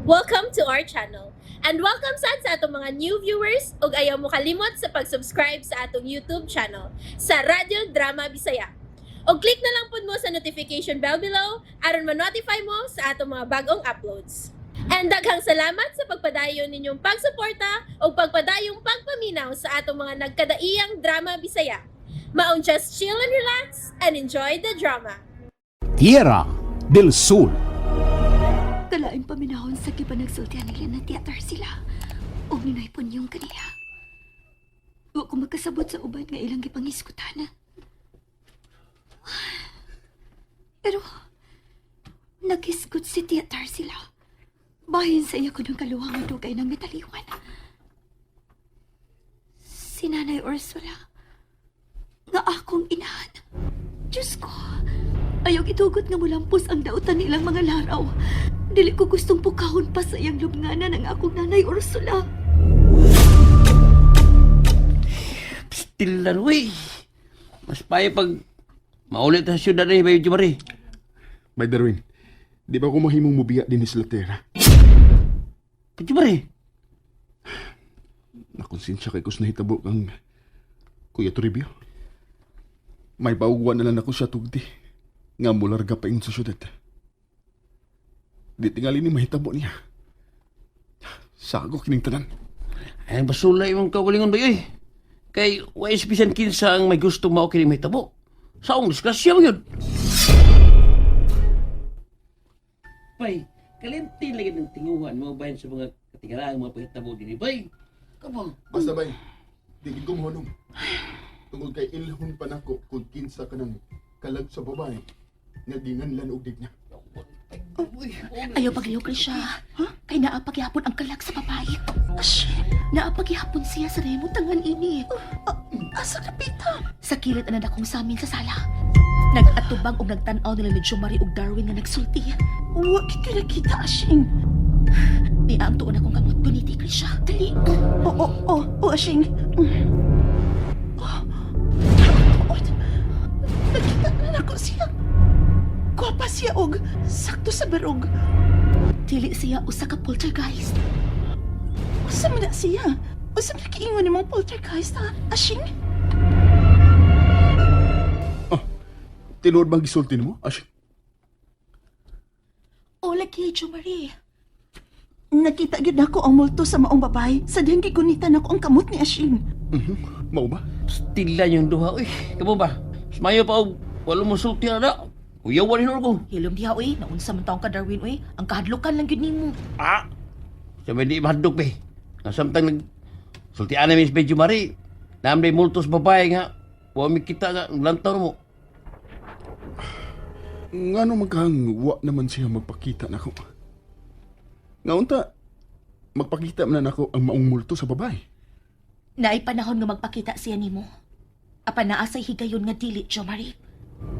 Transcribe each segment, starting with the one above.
Welcome to our channel. And welcome sad sa atong mga new viewers ug ayaw mo kalimot sa pag-subscribe sa atong YouTube channel sa Radyo Drama Bisaya. Og click na lang pud mo sa notification bell below aron ma-notify mo sa atong mga bagong uploads. And daghang salamat sa pagpadayon ninyong pagsuporta ug pagpadayong pagpaminaw sa atong mga nagkadaiyang drama Bisaya. Maong just chill and relax and enjoy the drama. Tierra del Sol. Kalain paminahon sa gipanagsultihan nila na theater sila. O ninoy punyong kaniya. Wa ko magkasabot sa uban nga ilang gipangiskutan. Pero, naghisgot si theater sila. Bahin sa iya ko ng kaluha nga dugay ng mitaliwan. Si Nanay Ursula, nga akong inahan. Diyos ko, ayaw itugot nga mulampos ang dautan nilang mga laraw. Dili ko gustong pukahon pa sa iyang lubnganan ang akong nanay Ursula. Still na, uy. Mas payo pag maulit sa syudad eh, Bayo Jumari. By Darwin, di ba ko mahimong mubiya din sa Latera? Bayo Jumari, Nakonsensya kay kus nahitabo kang Kuya Toribio. May baugwa na lang ako siya tugdi. Nga mularga pa ingon sa syudad. Di tingali ni mahitabo niya. Sago kining tanan. Ay, basula imong kaugalingon ba eh. Kay, wa bisan kinsa ang may gusto mao kini mahitabo. Saong disgrasya mo yun. Bay, kalinti lagi ng tinguhan mo bayan sa mga katingalaang mga pahitabo din, bay. Kabang. Basta bay, di gid ko mohunong. Tungod kay ilhon pa nako kung kinsa ka ng kalag sa babae nga ginganlan og digna. Ayaw paglihok siya. Kay naapagyapon ang kalag sa babae. Ash, naapagyapon siya sa remo tangan ini. Asa kapita? Sa kilid ang akong samin sa sala. Nag-atubang og nagtan-aw nila ni Jomari og Darwin nga nagsulti. Wa kita nakita, Ashing. Di ang tuon akong kamot guniti Krisha. Dali. Oo, oo, oo, Ashing. Oh, oh, nakita na nako siya. Gwapa siya og sakto sa barog. Dili siya usa ka poltergeist. Usa man na siya. Usa man kiingon nimong poltergeist, ha, Ashing? Tinuod bang gisulti nimo, Ash? O lagi, Jomari. Nakita gyud nako ang multo sa maong babae. Sa dihang gigunitan nako ang kamot ni Ashing. Mao ba? Still lang yung duha, uy. Kamo ba? Mas mayo pa og wala mo sulti na na. Uyawan hinor ko. Hilom diha uy, naunsa man taong ka Darwin uy. Ang kahadlukan lang gyud nimo. Ah! Sa may di mahadlok be. Nga samtang nag sultian namin si Medyo Mari. Naam day multos babae nga. Wa mi kita nga lantaw mo. Ngano man kang wa naman siya magpakita nako. Nga unta, magpakita man na nako ang maong multo sa babae. Naay panahon nga magpakita siya nimo. Apan naa say higayon nga dili, Jomari.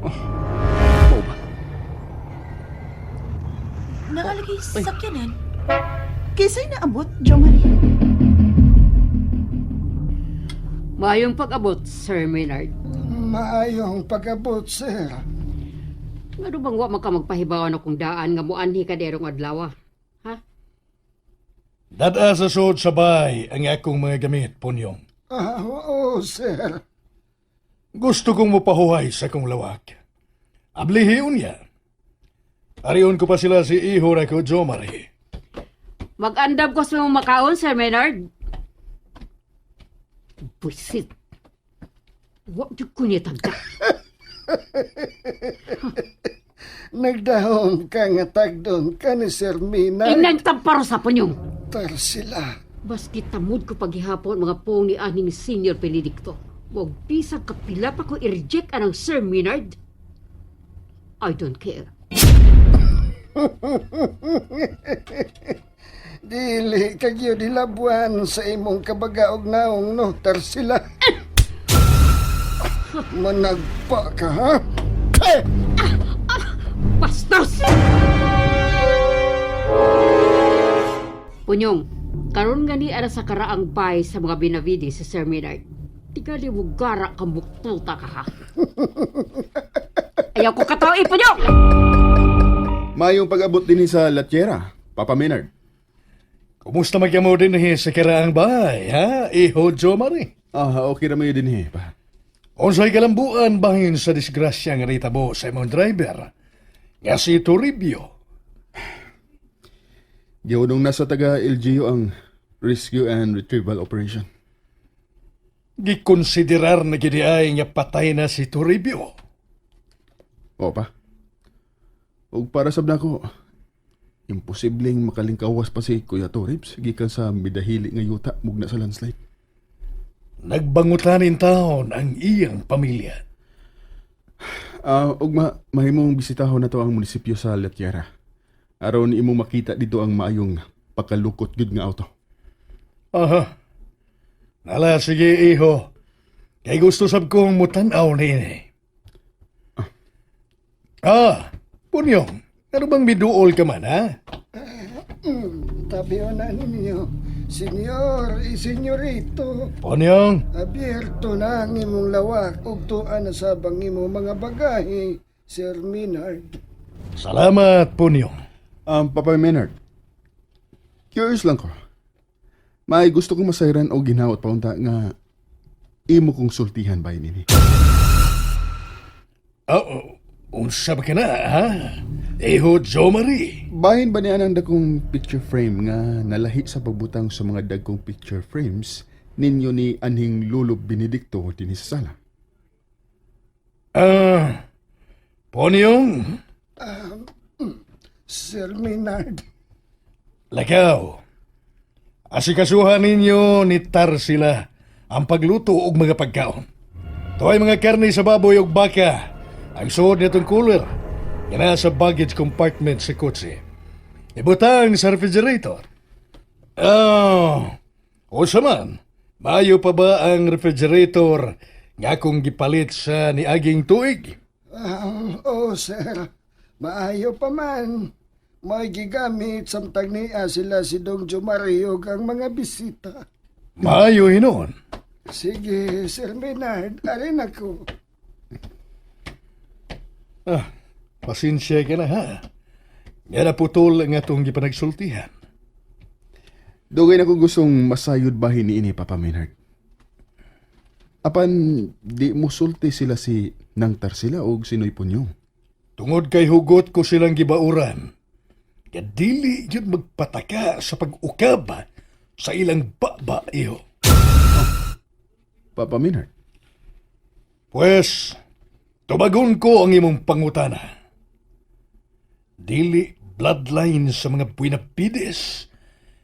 Mao ba? Naalagay sa sakyanan. Kinsay naabot, Jomari? Maayong pag-abot, Sir Maynard. Maayong pag-abot, sir. Ngano bang wa man ka magpahibawan akong daan nga muanhi ka derong adlaw? Ha? Dada sa suod sa bay ang akong mga gamit, Punyong. Ah, oo, sir. Gusto kong mapahuhay sa akong lawak. Ablihiun niya. Arion ko pa sila si Iho ra ko Jomari. Mag-andam ko sa imong makaon, Sir Maynard. Buisit. Wa jud ko niya tagda. Nagdahom ka nga tagdon ka ni Sir Mina. Ingnan tamparo sa Punyong. Tar sila. Baski tamod ko paghihapon mga pong ni aning Senior Benedicto. Wag bisag kapila pa ko i-reject anang Sir Maynard. I don't care. Dili ka gyud hilabuan sa imong kabagaog naong no, tar sila. Managpa ka, ha? Eh! Bastos! Punyong, karon nga ni ara sa karaang bay sa mga binavidi si Sir Maynard. Tigali mo gara kang buktuta ka ha. Ayaw ko katao, Punyong! Mayong pag-abot din sa Latiera, Papa Maynard. Kumusta magyamo din sa karaang bahay, ha? Iho Jomari. Ah, okay ra mayo din eh, pa. Unsay kalambuan bahin sa disgrasya nga nitabo sa imong driver? Nga si Toribio. Gihunong nasa taga LGU ang Rescue and Retrieval Operation. Gikonsiderar na gid ay nga patay na si Toribio. Oo pa. Ug para sab nako, imposibleng makalingkawas pa si Kuya Toribs gikan sa midahili nga yuta mugna sa landslide. Nagbangutanin taon ang iyang pamilya. Ah, ug mahimong bisitahon na to ang munisipyo sa La Tierra. Aron imong makita dito ang maayong pagkalukot gyud nga auto. Aha. Nala, sige, iho. Kay gusto sab kong mutan-aw niini. Ah, Punyong, ano bang miduol ka man, ha? Tabi na ninyo, senyor y senyorito. Punyong, Abierto na ang imong lawak ug tuan na sabang imong mga bagahe, Sir Minard. Salamat, Punyong. Papa Maynard, curious lang ko. May gusto kong masayran o ginawat paunta nga imo kong sultihan ba ini? Oh, unsa ba ka na, ha? Iho Jo Marie. Bahin ba niya ang dakong picture frame nga nalahi sa pagbutang sa mga dagkong picture frames ninyo ni anhing Lolo Benedicto dinhi sa sala? Ah, Ponyong, Sir Minard. Lakaw. Asikasuhan ninyo ni Tarsila ang pagluto og mga pagkaon. Tuay mga karne sa baboy ug baka. Ang suod nitong cooler. Nga sa baggage compartment sa kotse. Ibutang sa refrigerator. Oh, usa man, maayo pa ba ang refrigerator nga akong gipalit sa niaging tuig? Ah, oh, sir. Maayo pa man. May gigamit samtang niya sila si Dong Jumario ug ang mga bisita. Maayo hinon. Sige, Sir Minard, arin ako. Ah, pasensya ka na ha. Nga naputol ang atong gipanagsultihan. Dugay na ko gustong masayod bahin ni ini Papa Maynard. Apan di mo sulti sila si Nang Tarsila og si Noy Punyong. Tungod kay hugot ko silang gibauran, kadili yun magpataka sa pag-ukab sa ilang baba iho. Papa Maynard, Pues, tubagon ko ang imong pangutana. Dili bloodline sa mga Buenafides,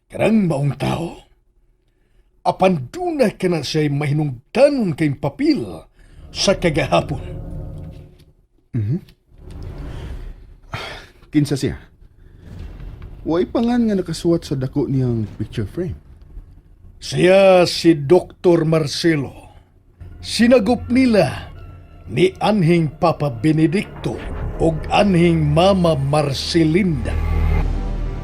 karang maong tao. Apan duna ka na siya'y mahinungdanon kay papil sa kagahapon. Kinsa siya? Way pangan nga nakasuwat sa dako niyang picture frame. Siya si Dr. Marcelo. Sinagup nila ni anhing Papa Benedicto ug anhing Mama Marcelinda.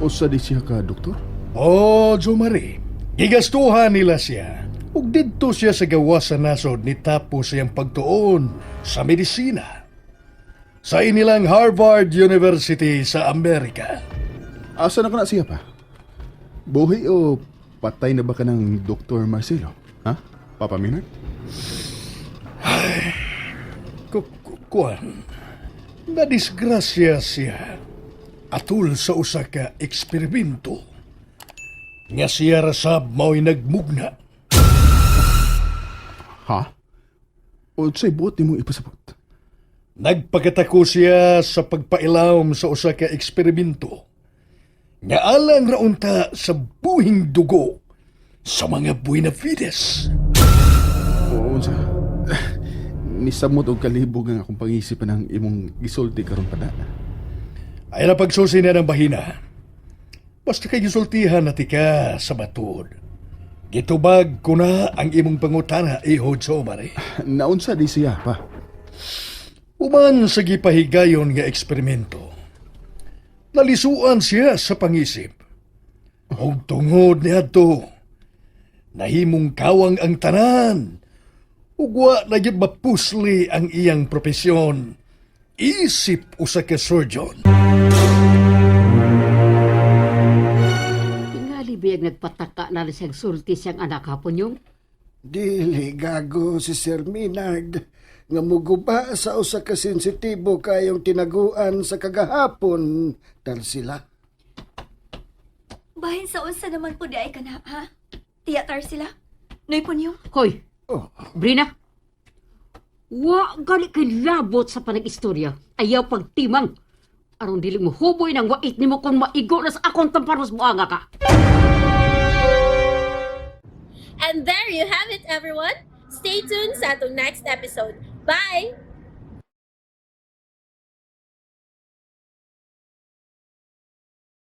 Usa di siya ka, doktor? O, Jomari, gigastuhan nila siya. Ug didto siya sa gawas sa nasod ni tapos siyang pagtuon sa medisina sa inilang Harvard University sa Amerika. Asa na ka na siya pa? Buhi o patay na ba ka ng Dr. Marcelo? Ha? Papa Maynard? Kuan, nadisgrasya siya atul sa usa ka eksperimento nga siya rasab mao'y nagmugna. Ha? O sa'y buot nimo ipasabot? Nagpakatako siya sa pagpailawom sa usa ka eksperimento nga alang raunta sa buhing dugo sa mga Buenafides. Oo, unsa? Nisamot og kalibog ang akong pangisipan ng imong gisulti karon pa na. Ay na pagsusi na ng bahina. Basta kay gisultihan na tika sa batud. Gitubag ko na ang imong pangutana, iho Jomari. Naunsa di siya pa? Uman sa gipahigayon nga eksperimento. Nalisuan siya sa pangisip. Og tungod niadto, nahimong kawang ang tanan. Ug wa na gyud mapusli ang iyang propesyon. Isip usa ka surgeon. Tingali ba bayag nagpataka na rin siyang sulti siyang anak hapon yung? Dili gago si Sir Minard nga muguba sa usa ka sensitibo kayong tinaguan sa kagahapon, Tarsila. Bahin sa unsa naman po di ay kana, ha? Tiya Tarsila? Noy po niyo? Hoy, Oh, Brina! Wa gali kay labot sa panag-istorya. Ayaw pagtimang. Aron dili mo huboy ng wait nimo kung maigo na sa akong tamparos buanga ka. And there you have it, everyone. Stay tuned sa atong next episode. Bye!